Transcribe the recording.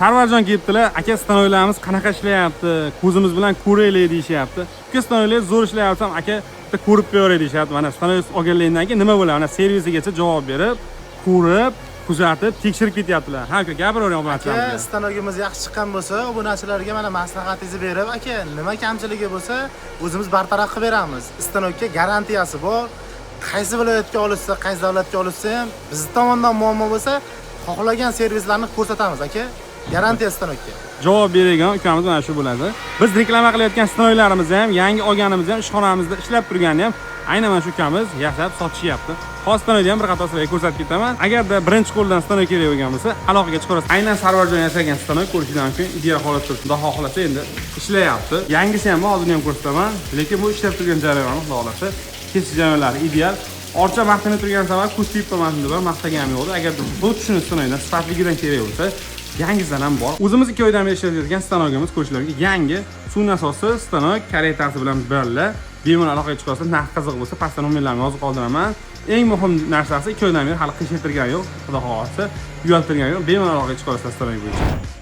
Sarvarjon kelibdilar, aka, stanoklarimiz qanaqa ishlayapti, ko'zimiz bilan ko'raylik, deyishyapti. Uka, stanoklar zo'r ishlayapti ham, aka, bitta ko'rib qo'yaveray, deyishyapti. Mana, stanok olganlaridan keyin nima bo'ladi, mana, servisigacha javob berib, ko'rib, kuzatib, tekshirib ketyaptilar. Ha, aka, gapiravering Aka, obunachilarimizga. Stanogimiz yaxshi chiqqan bo'lsa, obunachilarga mana maslahatingizni berib, aka, nima kamchiligi bo'lsa, o'zimiz bartaraf qilib beramiz. Stanokka garantiyasi bor. Qaysi viloyatga olishsa, qaysi davlatga olishsa ham, bizni tomondan muammo bo'lsa, xohlagan servislarni ko'rsatamiz, aka. Garantiya stanokka. Javob beradigan ukamiz mana shu bo'ladi. Biz reklama qilayotgan stanoklarimizni ham, yangi olganimizni ham, ishxonamizda ishlab turganini ham aynan mana shu ukamiz yasab sotishyapti. Hozir stanokni ham bir qator sizlarga ko'rsatib ketaman. Agarda birinchi qo'ldan stanok kerak bo'lgan bo'lsa, aloqaga chiqaverasiz. Aynan Sarvarjon yasagan stanok, ko'rishingiz mumkin, ideal holatda turibdi. Xudo xohlasa, endi ishlayapti. Yangisi ham bor, hozir ham ko'rsataman. Lekin bu ishlab turgan jarayoni, xudo xohlasa, kesish jarayonlari ideal. Orcha maqtanib turgan sabab ko'z tegib qolmasin deb ham maqtaganim yo'q. Agarda bu tushuni stanokdan sifatligidan kerak bo'lsa, yangisidan ham bor. O'zimiz 2 oydan beri ishlatayotgan stanogimiz, ko'rishlaringizga, yangi suv nasosi stanok, karetasi bilan birga. Bemalol aloqaga chiqsa, narx qiziq bo'lsa, pastda nomerlarimni yozib qoldiraman. Eng muhim narsasi, 2 oydan beri hali qiyshaytirgani yo'q, xudo xohlasa, uyaltirgani yo'q. Bemalol aloqaga chiqa olasiz stanok bo'yicha.